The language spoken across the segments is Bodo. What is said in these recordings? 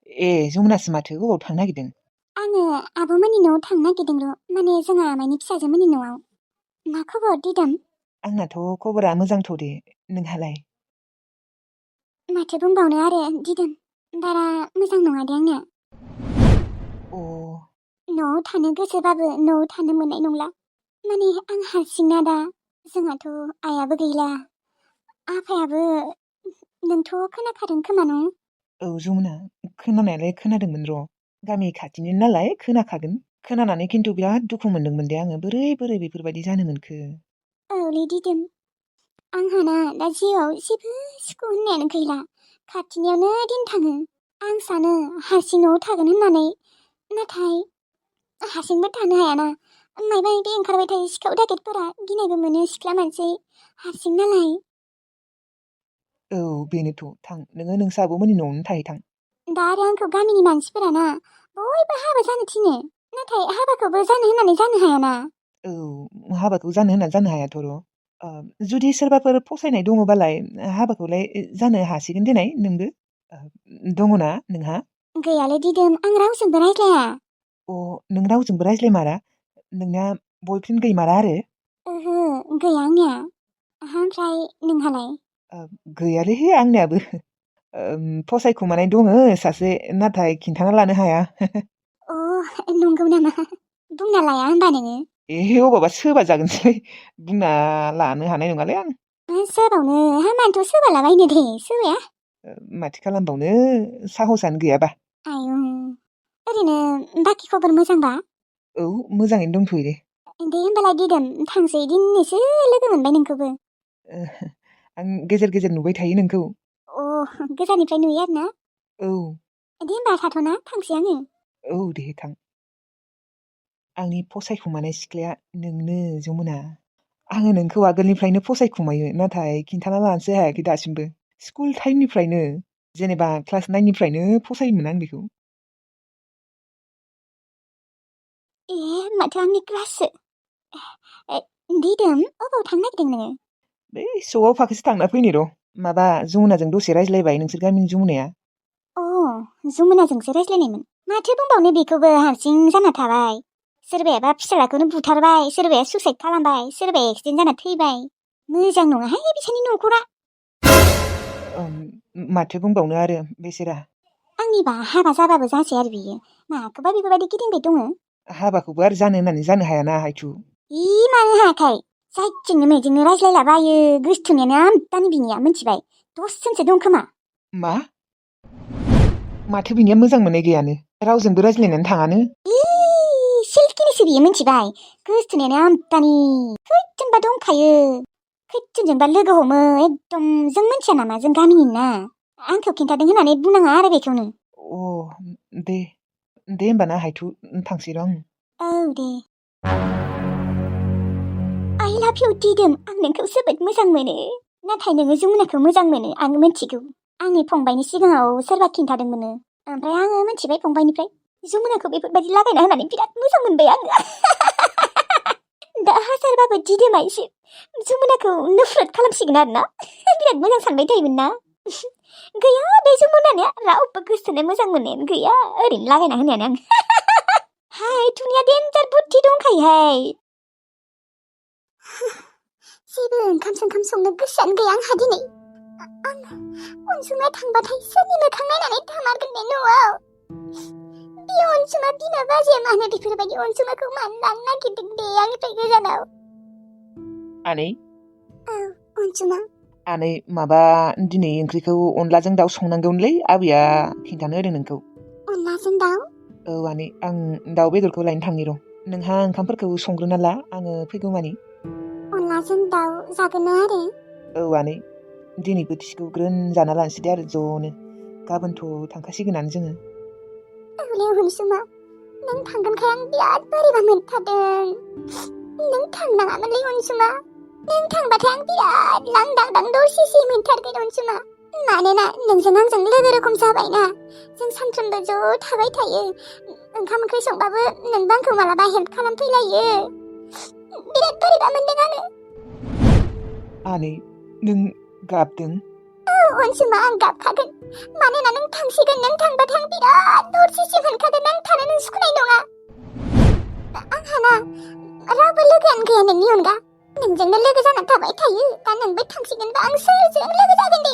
जमुनासो माथो अबाव थांनो नागिरदों? आङो आब'मोननि न'आव थांनो नागिरदों र'। जोंहा आमाइनि फिसाजोमोननि न'आव। मा खबर दिदोम? आंनाथ' खबरा मोजांथ' दे। नोंहालाय? माथो बुंबावनो आरो दिदोम। बारा मोजां नङा दे आंनिया। अ न'आव थानो गोसोबाबो न'आव थानो मोननाय नंला। आं हारसिंना दा। जोंहाथ' आइयाबो गैला। आफायाबो नोंथ' खोनाखादों खोमा न'? औ जमुना, खोनानायालाय खोनादोंमोन र'। गामि खाथिनि नालाय खोनाखागोन। खोनानानै खिन्थु बिराद दुखु मोनदोंमोन दे आङो। बोरै बेफोरबायदि जानो मोनखो? औलै दिदोम। आंहाना दा जिउआव जेबो सुखु होननायानो गैला। खाथिनियावनो दिन थाङो। आं सानो हारसिं न'आव थागोन होननानै। नाथाय हारसिंबो थानो हायाना। मायबा मायबि ओंखारबाय थायो सिखाव दाकेटफोरा। गिनायबो मोनो, सिख्ला मानसि। हारसिं नालाय। औ बेनोथ'। थां, नोङो नोंसा आब'मोननि न'आवनो थाहैथां। दा आरो आंखौ गामिनि मानसिफोराना बयबो हाबा जानो थिनो। नाथाय हाबाखौबो जानो होननानै जानो हायाना। औ, हाबाखौ जानो होनना जानो हायाथ' र'। जुदि सोरबाफोर फसायनाय दङबालाय हाबाखौलाय जानो हासिगोन देनाय नोंबो। दङना नोंहा? गैयालै दिदोम, आं रावजोंबो रायज्लाया। अ, नों रावजोंबो रायज्लायमारा? नोंना बयफ्रेन्ड गैमारा आरो? ओहो, गैया आंनिया। ओमफ्राय नोंहालाय? गैयालै आंनियाबो। फसायखुमानाय दङ सासे, नाथाय खिन्थाना लानो हाया। अ, नंगौ नामा? बुंना लाया होनबा नोङो? अबावबा सोबा जागोनसै। बुंना लानो हानाय नङालै आं। सोबावनो हामानोथ' सोबालाबायनो दे, सोबाया। माथो खालामबावनो, साहसआनो गैयाबा। आयौ, ओरैनो बाखि खबर मोजांबा? औ, मोजाङैनो दंथ'यो दे। दे होमबालाय दिदोम, थांसै दिनैसो लोगो मोनबाय नोंखौबो। आं गेजेर गेजेर नुबाय थायो नोंखौ। अ, गोजाननिफ्राय नुयो आरो ना? औ। दे होमबा थाथ'ना, थांसै आङो। औ दे थां। आंनि फसायखुमानाय सिख्लाया नोंनो जमुना। आङो नोंखौ आगोलनिफ्रायनो फसायखुमायो, नाथाय खिन्थाना लानोसो हायाखै दासिमबो। स्कुल टाइमनिफ्रायनो, जेनेबा क्लास 9निफ्रायनो फसायोमोन आं बेखौ। माथो आंनि क्राससो। दिदोम, अबाव थांनो नागिरदों नोङो? बै स'आव फाखोसे थांना फैनि र'। माबा जमुनाजों दसे रायज्लायबाय, नोंसोर गामिनि जमुनाया। अ, जमुनाजोंसो रायज्लायनायमोन। माथो बुंबावनो बेखौबो, हारसिं जाना थाबाय। सोरबायाबा फिसालाखौनो बुथारबाय, सोरबाया सुइसाइड खालामबाय, सोरबाया एक्सिडेन्ट जाना थैबाय। मोजां नङाहाय बिसोरनि न'खरा। माथो बुंबावनो आरो बेसेरा। आंनिबा हाबा जाबाबो जासै आरो बियो। माखौबा बेफोरबायदि गिदिंबाय दङ। हाबाखौबो आरो जानो होननानै जानो हायाना हायथु। मानो हायाखाय? जायजोंनो मेजोंनो रायज्लायलाबायो। गोसथोनायानो आमदानि बिनिया, मिथिबाय? दसजनसो दं खोमा। मा? माथो बिनिया मोजां मोननाय गैयानो? रावजोंबो रायज्लायनानै थाङानो? सिल्किनिसो बियो, मिथिबाय? गोसथोनायानो आमदानि। खैजोनबा दंखायो। खैजोनजोंबा लोगो हमो। एकदम जों मिथिया नामा? जों गामिनि ना। आंखौ खिन्थादों होननानै बुंनाङा आरो बेखौनो। अ, दे होमबाना हायथु, थांसै र' आं। औ दे। I love you दिदोम, आं नोंखौ जोबोद मोजां मोनो। नाथाय नोङो जमुनाखौ मोजां मोनो, आं मिथिगौ। आंनि फंबायनि सिगाङाव सोरबा खिन्थादोंमोन। ओमफ्राय आङो मिथिबाय फंबायनिफ्राय। जमुनाखौ बेफोरबायदि लागायना होनानै बिराद मोजां मोनबाय आङो। दा हाजारबाबो दिदोमा एसे जमुनाखौ नफ्रत खालामसिगोन आरो ना। बिराद मोजां सानबाय थायोमोन ना। गैया, बे जमुनानिया रावबो गोसथोनाय मोजां मोननायानो गैया। ओरैनो लागायना होनायानो आं। हाय, थुनिया देन्जार बुद्धि दंखायोहाय। जेबो ओंखाम संनो गोसोआनो गैया आंहा दिनै। आं अनसुमा थांबाथाय सोरनि मोखां नायनानै थामारगोन बे न'आव। बे अनसुमा बिमा बाजैया मानो बेफोरबायदि अनसुमाखौ मानो लानो नागिरदों दे आंनिफ्राय गोजानाव? आनै? औ, अनसुमा। आनै, माबा दिनै ओंख्रिखौ अनलाजों दाउ संनांगौनोलै, आबैया खिन्थानो होदों नोंखौ। अनलाजों दाउ? औ आनै, आं दाउ बेदरखौ लायनो थांनि र'। नोंहा ओंखामफोरखौ संग्रोना ला, आङो फैगौमानि। अनलाजों दाउ जागोन ना आरो? औ आनै, दिनै बोथिसेखौ ग्रोन जाना लानोसै दे आरो ज'नो। गाबोनथ' थांखासिगोनानो जोङो। औलै अनसुमा, नों थांगोनखाय आं बिराद बोरैबा मोनथारदों। नों थांनाङामोनलै अनसुमा। नों थांबाथाय आं बिराद लांदां दरसिसि मोनथारगोन अनसुमा। मानोना नोंजों आंजों लोगो रोखोम जाबायना। जों सानफ्रोमबो ज' थाबाय थायो। ओंखाम ओंख्रि संबाबो नोंबो आंखौ मालाबा हेल्प खालामफैलायो। बिराद बोरैबा मोनदों आङो। आनै, नों गाबदों? औ, अनसुमा आं गाबखागोन मानोना नों थांसिगोन नों थांबाथाय आं बिराद दरसिसि मोनखागोन आं थानो सुखुनाय नङा आंहा रावबो लोगोआनो गैया नोंनि अनगा नोंजोंनो लोगो जानानै थाबाय थायो दा नोंबो थांसिगोनबा आं सोरजों लोगो जागोन दे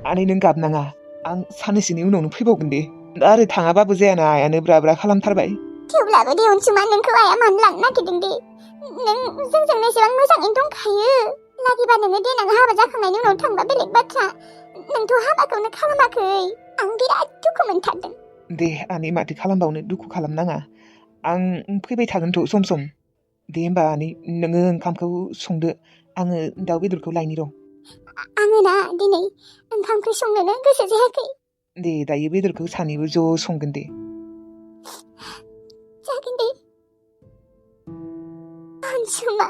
आनै नों गाबनाङा आं साननैसोनि उनावनो फैबावगोन दे दा आरो थाङाबाबो जायाना आयानो ब्रा ब्रा खालामथारबाय थेवब्लाबो दे अनसुमा नोंखौ आइया मानो लांनो नागिरदों दे नों जोंजों एसेबां मोजाङैनो दंखायो लागिबा नोङो देनां हाबा जाखांनायनि उनाव थांबा बेलेग बाथ्रा नोंथ' हाबाखौनो खालामाखै आं बिराद दुखु मोनथारदों दे आनै माथो खालामबावनो दुखु खालामनाङा आं फैबाय थागोनथ' सम सम दे होमबा आनै नोङो ओंखामखौ संदो आङो दाउ बेदरखौ लायनि र' आङो ना दिनै ओंखाम ओंख्रि संनोनो गोसो जायाखै दे दायो बेदरखौ सानैबो ज' संगोन दे जागोन दे अनसुमा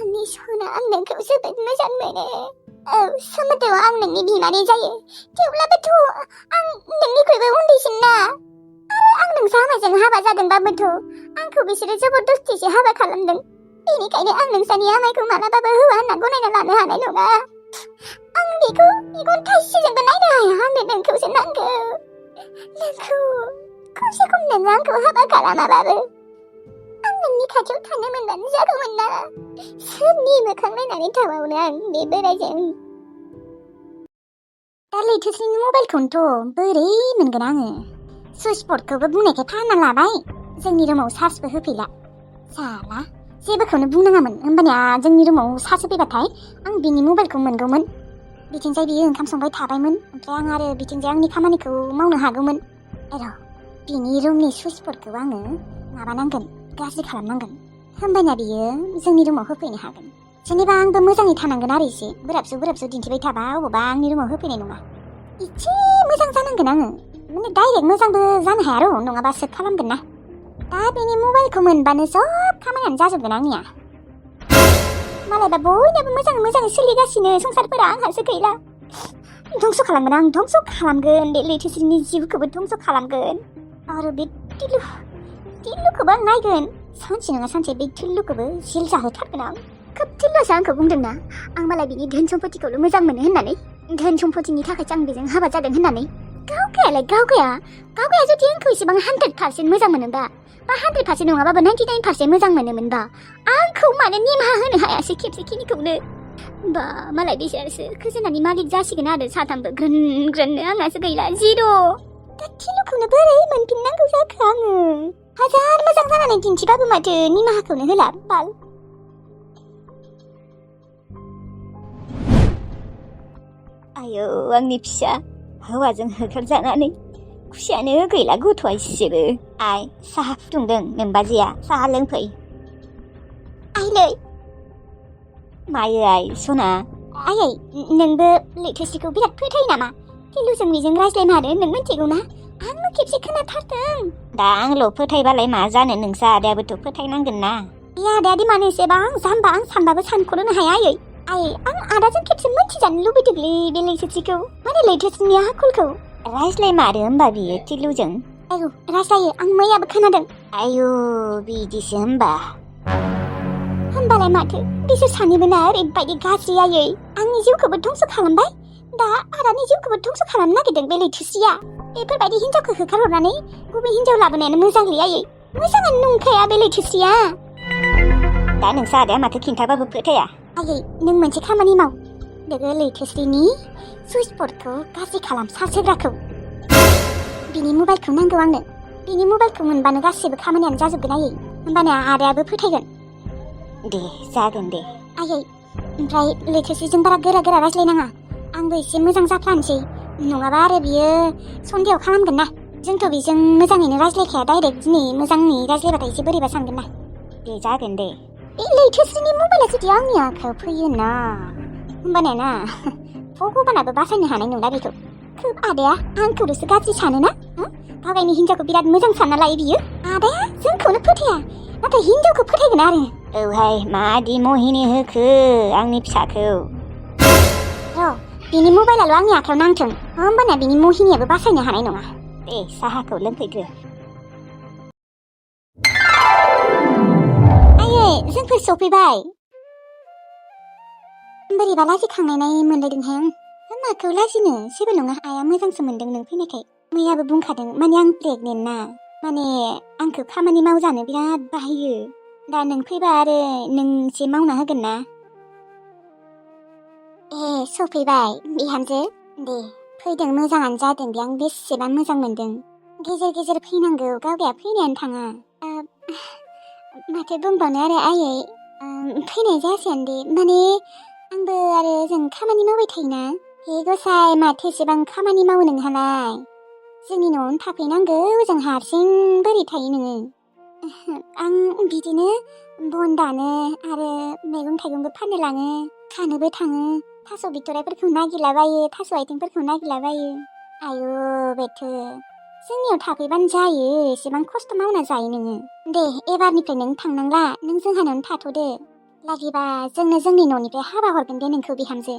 आंनि सना आं नोंखौ जोबोद मोजां मोनो औ सोमोन्दोआव आं नोंनि बिमानै जायो थेवब्लाबोथ' आं नोंनिख्रुइबो उन्दैसिन ना आरो आं नों जामाइजों हाबा जादोंबाबोथ' आंखौ बिसोरो जबरदस्तिसो हाबा खालामदों बेनिखायनो आं नोंसानि आमाइखौ मालाबाबो हौवा होनना गनायना लानो हानाय नङा आं बेखौ मेगन थाइसेजोंबो नायनो हाया आंनो नोंखौसो नांगौ नोंखौ खमसे खम नोङो आंखौ हाबा खालामाबाबो आं नोंनि खाथियाव थानो मोनबानो जागौमोन ना सोरनि मोखां नायनानै थाबावनो आं बे बोरायजों दा लैथोस्रिनि मबाइलखौनोथ' बोरै मोनगोन आङो सुइस बर्डखौबो बुंनायखाय फाहामना लाबाय जोंनि रुमाव चार्जबो होफैला साला जेबोखौनो बुंनाङामोन होमबानिया जोंनि रुमाव चार्ज होफैबाथाय आं बिनि मबाइलखौ मोनगौमोन बिथिंजाय बियो ओंखाम संबाय थाबायमोन ओमफ्राय आं आरो बिथिंजाय आंनि खामानिखौ मावनो हागौमोन र' बिनि रुमनि सुइच बर्डखौ आङो माबानांगोन गाज्रि खालामनांगोन होमबानिया बियो जोंनि रुमाव होफैनो हागोन जेनेबा आंबो मोजाङै थानांगोन आरो एसे बोराबसु दिन्थिबाय थाबा अबावबा आंनि रुमाव होफैनाय नङा एसे मोजां जानांगोन आङो माने डाइरेक्ट मोजांबो जानो हाया र' नङाबा सोब खालामगोन ना दा बिनि मबाइलखौ मोनबानो सब खामानियानो जाजोबगोन आंनिया मालायबा बयनाबो मोजाङै सोलिगासिनो संसारफोरा आंहासो गैला धंस' खालामगोन बे लैथोस्रिनि जिउखौबो धंस' खालामगोन आरो बे टिल्लुखौबो आं नायगोन सानसे नङा सानसे बे टिल्लुखौबो जेल जाहोथारगोन आं खोब टिल्लुआसो आंखौ बुंदोंना आं मालाय बिनि धोन सम्पतिखौल' मोजां मोनो होननानै धोन सम्पतिनि थाखायसो आं बेजों हाबा जादों होननानै गावगाया जुदि आंखौ एसेबां 100% मोजां मोनोबा बा 100% नङाबाबो 99% मोजां मोनोमोनबा आंखौ मानो निमाहा होनो हायासै खेबसेखिनिखौनो बा मालाय बिसोरसो खिजोनानि मालिक जासिगोन आरो साथामबो ग्रोननो आंहासो गैला जिर' दा टिल्लुखौनो बोरै मोनफिननांगौ जाखो आङो हाजार मोजां जानानै दिन्थिबाबो माथो निमाहाखौनो होला बाल आयौ आंनि फिसा हौवाजों होखारजानानै खुसियानो गैला गथ'आ इसेबो आइ साहा फुदुंदों नोमबाजैया साहा लोंफै आइलै मायो आइ सना आयै नोंबो लैथोस्रिखौ बिराद फोथायो नामा टिल्लुजों बेजों रायज्लायमारो नों मिथिगौ ना आंबो खेबसे खोनाथारदों दा आंल' फोथायबालाय मा जानो नोंसा आदायाबोथ' फोथायनांगोन ना बे आदायादि मानो एसेबां जाम्बा आं सानबाबो सानख'नोनो हाया आयै आं आदाजों खेबसे मोनथिजानो लुबैदोंलै बे लैथोस्रिखौ माने लैथोस्रिनि आखलखौ रायज्लायमारो होमबा बियो टिल्लुजों आयौ रायज्लायो आं मैयाबो खोनादों आयौ बिदिसो होमबालाय माथो बिसोर सानैबो ना ओरैबायदि गाज्रि आयै आंनि जिउखौबो धंस' खालामबाय दा आदानि जिउखौबो धंस' खालामनो नागिरदों बे लैथोस्रिया बेफोरबायदि हिनजावखौ होखारहरनानै गुबुन हिनजाव लाबोनायानो मोजांलै आयै मोजाङानो नंखाया बे लैथोस्रिया दा नोंसा आदाया माथो खिन्थाबाबो फोथाया आयै नों मोनसे खामानि माव नोङो लैथोस्रिनि सुइच बर्डखौ गाज्रि खालाम चार्ज होग्राखौ बिनि मबाइलखौ नांगौ आंनो बिनि मबाइलखौ मोनबानो गासैबो खामानियानो जाजोबगोन आयै होमबाना आदायाबो फोथायगोन दे जागोन दे आयै ओमफ्राय लैथोस्रिजों बारा गोरा रायज्लायनाङा आंबो एसे मोजां जाफ्लानोसै नङाबा आरो बियो सन्देह खालामगोन ना जोंथ' बेजों मोजाङैनो रायज्लायखाया डाइरेक्ट दिनै मोजाङै रायज्लायबाथाय एसे बोरैबा सानगोन ना दे जागोन दे बे लैथोस्रिनि मबाइला जुदि आंनि आखायाव फैयोना होमबानिया ना भगबानाबो बासायनो हानाय नंला बेखौ खोब आदाया आंखौल'सो गाज्रि सानोना गावगायनि हिनजावखौ बिराद मोजां सानना लायो बियो आदाया जोंखौनो फोथाया नाथाय हिनजावखौ फोथायगोन आरो औहाय मादि महिनि होखो आंनि फिसाखौ र' बिनि मबाइलाल' आंनि आखायाव नांथों होमबाना बिनि महिनियाबो बासायनो हानाय नङा दे साहाखौ लोंफैग्रो आयै जोंफोर सफैबाय बोरैबा लाजिखांनाय मोनलायदोंहाय आं माखौ लाजिनो जेबो नङा आइया मोजांसो मोनदों नों फैनायखाय मैयाबो बुंखादों माने आं प्रेगनेन्ट ना माने आंखौ खामानि मावजानो बिराद बाहायो दा नों फैबा आरो नों एसे मावना होगोन ना सफैबाय बिहामजो दे फैदों मोजाङानो जादों बे आं बेसेबा मोजां मोनदों गेजेर गेजेर फैनांगौ गावगाया फैनायानो थाङा माथो बुंबावनो आरो आयै फैनाय जायासैयानो दे माने आंबो आरो जों खामानि मावबाय थायोना हे गसाय माथो एसेबां खामानि मावो नोंहालाय जोंनि न'आवनो थाफैनांगौ जों हारसिं बोरै थायो नोङो आं बिदिनो बन दानो आरो मैगं थाइगंबो फाननो लाङो खानोबो थाङो थास' बिथ'राइफोरखौ नागिरलाबायो थास' आथिंफोरखौ नागिरलाबायो आयु बेथो जोंनियाव थाफैबानो जायो एसेबां खस्थ' मावना जायो नोङो दे एबारनिफ्राय नों थांनांला नों जोंहानावनो थाथ'दो लागिबा जोंनो जोंनि न'निफ्राय हाबा हरगोन दे नोंखौ बिहामजो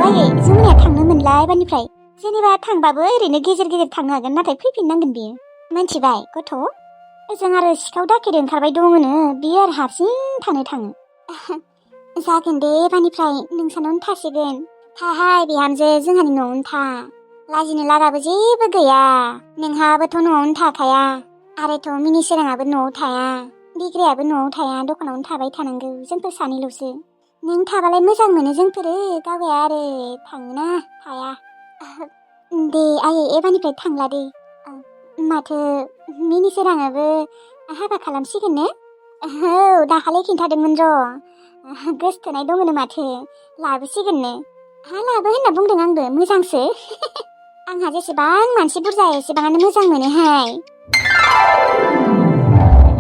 आयै जोंनिया थांनो मोनला एबारनिफ्राय जेनेबा थांबाबो ओरैनो गेजेर गेजेर थांनो हागोन नाथाय फैफिननांगोन बियो मिन्थिबाय गथ' ओजों आरो सिखाव दाखेद ओंखारबाय दङनो बियो आरो हारसिं थानो थाङो जागोन दे एबारनिफ्राय नोंसानावनो थासिगोन थाहाय बिहामजो जोंहानि न'आवनो था लाजिनो लागाबो जेबो गैया नोंहाबोथ' न'आवनो थाखाया आरोथ' मिनिसोराङाबो न'आव थाया बिग्रायाबो न'आव थाया दखानावनो थाबाय थानांगौ जोंफोर सानैल'सो नों थाबालाय मोजां मोनो जोंफोरो गावगाया आरो थाङोना थाया दे आयै एबारनिफ्राय थांला दे माथो मिनिसोराङाबो हाबा खालामसिगोन ने औ दाखालि खिन्थादोंमोन र' गोसथोनाय दङनो माथो लाबोसिगोननो लाबो होनना बुंदों आंबो मोजांसो आंहा जेसेबां मानसि बुरजा एसेबाङानो मोजां मोनोहाय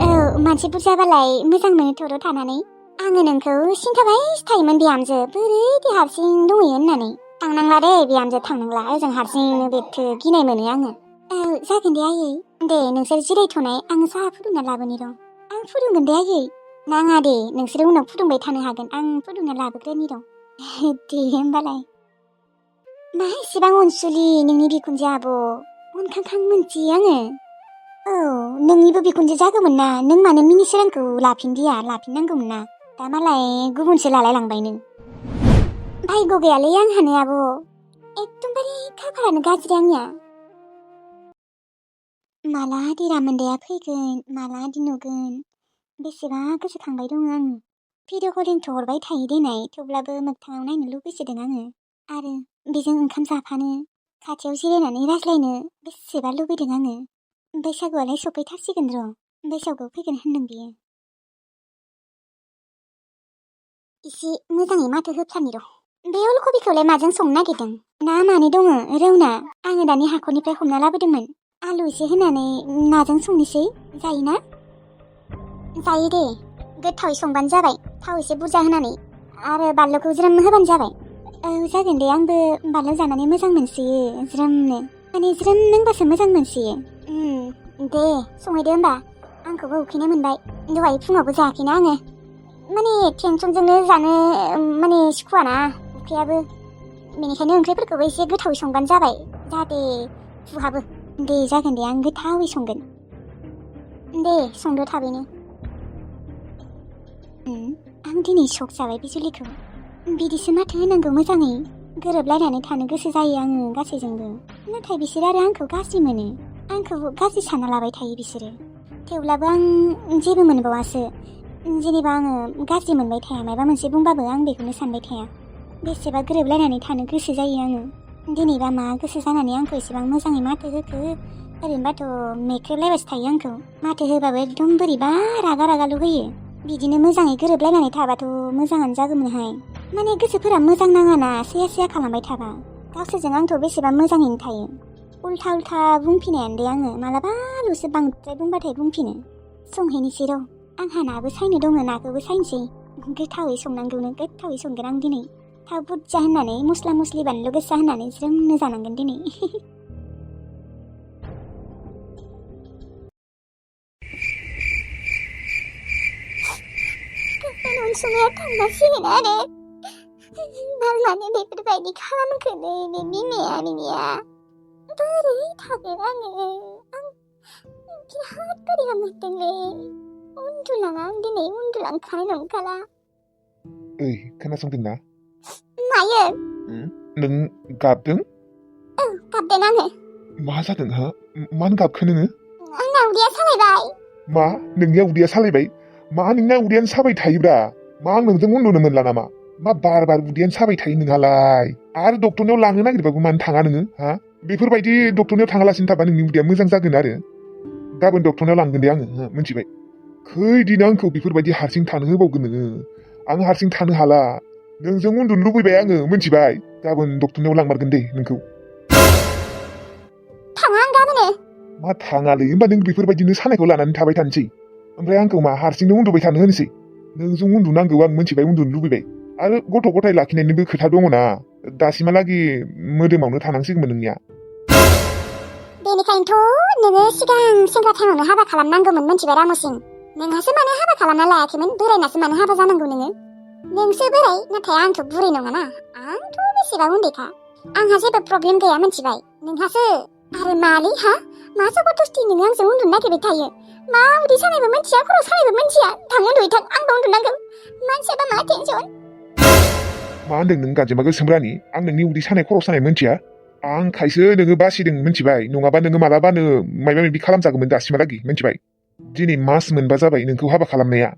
औ मानसि बुरजाबालाय मोजां मोनो थर' थानानै आङो नोंखौ सिन्थाबाय थायोमोन बिहामजो बोरैदि हारसिं दंहैयो होननानै थांनांला दे बिहामजो थांनांला ओजों हारसिंनो बेथो गिनाय मोनो आङो औ जागोन दे आयै दे नोंसोर जिरायथ'नाय आं साहा फुदुंना लाबोनि र' आं फुदुंगोन दे आयै नाङा दे नोंसोरो उनाव फुदुंबाय थानो हागोन आं फुदुंना लाबोग्रोनि र' दे होमबालाय मा एसेबां अनसुलि नोंनि बिखुनजो आब' अनखांखां मोनथियो आङो औ नोंनिबो बिखुनजो जागौमोन ना नों मानो मिनिसोरांखौ लाफिनदिया लाफिननांगौमोन ना दा मालाय गुबुनसो लालाय लांबाय नों भायग' गैयालै आंहानो आब' एकदमबारे खाफालानो गाज्रि आंनिया माला दिरामोन्दाया फैगोन माला दि नुगोन बेसेबा गोसोखांबाय दङ आङो भिडिअ कलिंथ' हरबाय थायो देनाय थेवब्लाबो मोगथाङाव नायनो लुबैसोदों आङो आरो बेजों ओंखाम जाफानो खाथियाव जिरायनानै रायज्लायनो बेसेबा लुबैदों आङो बैसागुआलाय सफैथारसिगोन र' बैसागुआव फैगोन होनदों बियो एसे मोजाङै माथो होफ्लानि र' बे अलकबिखौलाय माजों संनो नागिरदों ना मानै दङ रौना आङो दानि हाखरनिफ्राय हमना लाबोदोंमोन आलु एसे होनानै नाजों संनोसै जायोना जायो दे गोथावै संबानो जाबाय थाव एसे बुरजा होनानै आरो बानलुखौ ज्रोम होबानो जाबाय औ जागोन दे आंबो बानलु जानानै मोजां मोनसोयो ज्रोमनो माने ज्रोम नांबासो मोजां मोनसोयो दे संहैदो होमबा आंखौबो उखैनाय मोनबाय दहाय फुङावबो जायाखैना आङो माने टेनसनजोंनो जानो माने सुखुवाना उखैयाबो बेनिखायनो ओंख्रिफोरखौबो एसे गोथावै संबानो जाबाय जाहाथे फुहाबो दे जागोन दे आं गोथावै संगोन दे संदो थाबैनो आं दिनै शक जाबाय बिजुलिखौ बिदिसो माथो होनांगौ मोजाङै गोरोबलायनानै थानो गोसो जायो आङो गासैजोंबो नाथाय बिसोर आरो आंखौ गाज्रि मोनो आंखौ गाज्रि सानना लाबाय थायो बिसोरो थेवब्लाबो आं जेबो मोनबावासो जेनेबा आङो गाज्रि मोनबाय थाया माबा मोनसे बुंबाबो आं बेखौनो सानबाय थाया बेसेबा गोरोबलायनानै थानो गोसो जायो आङो दिनैबा मा गोसो जानानै आंखौ एसेबां मोजाङै माथो होखो ओरैनोबाथ' मेख्रेबलायबासो थायो आंखौ माथो होबाबो एकदम बोरैबा रागा रागाल' होयो बिदिनो मोजाङै गोरोबलायनानै थाबाथ' मोजाङानो जागौमोनहाय माने गोसोफोरा मोजां नाङाना सेया सेया खालामबाय थाबा गावसोरजों आंथ' बेसेबा मोजाङैनो थायो उल्था उल्था बुंफिनायानो दे आङो मालाबाल'सो बांद्राय बुंबाथाय बुंफिनो संहैनोसै र' आंहा नाबो सायनो दङ नाखौबो सायनोसै गोथावै संनांगौनो गोथावै संगोन आं दिनै थाव बुरजा होननानै मस्ला मस्लि बानलु गोसा होननानै ज्रोमनो जानांगोन दिनै अनसुमाया थांगासिगोन आरो मानो बेफोरबायदि खालामखोलै बे बिमाया मिनिया बोरै थागोन आङो आं बिराद बोरैबा मोनदोंलै उन्दुलाङा आं दिनै उन्दुलांखानाय नंखाला ओइ खोनासंदोंना मायो नों गाबदों गाबदों आङो मा जादों हा मानो गाबखो नोङो आंना उदैया सालायबाय मा नोंनिया उदैया सालायबाय मा नोंना उदैयानो साबाय थायोब्रा मा आं नोंजों उन्दुनो मोनला नामा मा बार बार उदैयानो साबाय थायो नोंहालाय आरो डक्टरनियाव लांनो नागिरबाबो मानो थाङा नोङो हा बेफोरबायदि डक्टरनियाव थाङालासिनो थाबा नोंनि उदैया मोजां जागोन आरो गाबोन डक्टरनियाव लांगोन दे आङो मिथिबाय खैदिन आंखौ बेफोरबायदि हारसिं थानो होबावगोन नोङो आं हारसिं थानो हाला नोंजों उन्दुनो लुबैबाय आङो मिथिबाय गाबोन डक्टरनियाव लांमारगोन दे नोंखौ थाङा आं गाबोनो मा थाङालै होमबा नों बेफोरबायदिनो सानायखौ लानानै थाबाय थानोसै ओमफ्राय आंखौ मा हारसिंनो उन्दुबाय थानो होनोसै नोंजों उन्दुनांगौ आं मिथिबाय उन्दुनो लुबैबाय आरो गथ' गथाय लाखिनायनिबो खोथा दङना दासिमहालागि मोदोमावनो थानांसिगौमोन नोंनिया बेनिखायनोथ' नोङो सिगां सेंग्रा टाइमावनो हाबा खालामनांगौमोन मिथिबाय रामसिं नोंहासो मानो हाबा खालामना लायाखैमोन बोरायनासो मानो हाबा जानांगौ नोङो नोंसो बोराय नाथाय आंथ' बुरै नङाना आंथ' बेसेबा उन्दैखा आंहा जेबो प्रब्लेम गैया मिथिबाय नोंहासो आरो मालै हा मा जबरदस्ति नोङो आंजों उन्दुनो नागिरबाय थायो मा उदै सानायबो मिथिया खर' सानायबो मिथिया थां उन्दुयै थां आंबो उन्दुनांगौ मानसियाबा मा टेनसन मा होनदों नों गाजेमा गोसोम रानि आं नोंनि उदै सानाय खर' सानाय मिथिया आं खायसो नोङो बासिदों मिथिबाय नङाबा नोङो मालाबानो माबा माबि खालामजागौमोन दासिमहालागि मिथिबाय दिनै मास मोनबा जाबाय नोंखौ हाबा खालामनाया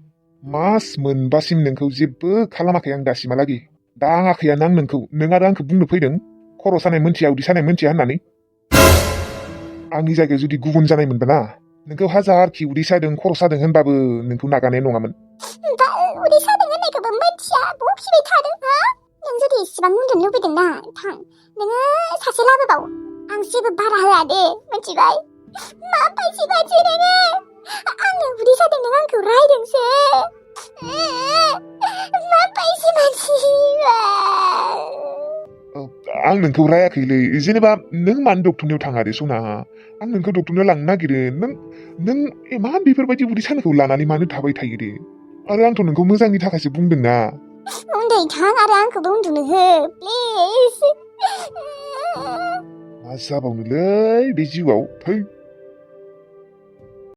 मास मोनबासिम नोंखौ जेबो खालामाखै आं दासिमहालागि दा आं आखैयानो आं नोंखौ नों आरो आंखौ बुंनो फैदों खर' सानाय मिथिया उदै सानाय मिथिया होननानै आंनि जायगायाव जुदि गुबुन जानाय मोनबा नोंखौ हाजारखि उदै सादों खर' सादों होनबाबो नोंखौ नागारनाय नङामोन उदै सादों होननायखौबो मिथिया बबाव फिबाय थादों हा नों जुदि इसेबां उन्दुनो लुबैदों ना थां नोङो सासे लाबोबाव आं जेबो बारा होआ दे मिथिबाय मा बायदि बायदि नोङो आंनो उदै सादों नों आंखौ रायदोंसो मा बायदि मानसि आं नोंखौ रायाखैलै जेनेबा नों मानो डक्टरनियाव थाङा दे सना आं नोंखौ डक्टरनियाव लांनो नागिरो नों इमान बेफोरबायदि उदै सानायखौ लानानै मानो थाबाय थायो दे आरो आंथ' नोंखौ मोजांनि थाखायसो बुंदोंना उन्दै थां आरो आंखौबो उन्दुनो हो प्लिज मा जाबावनोलै बे जिउआव थै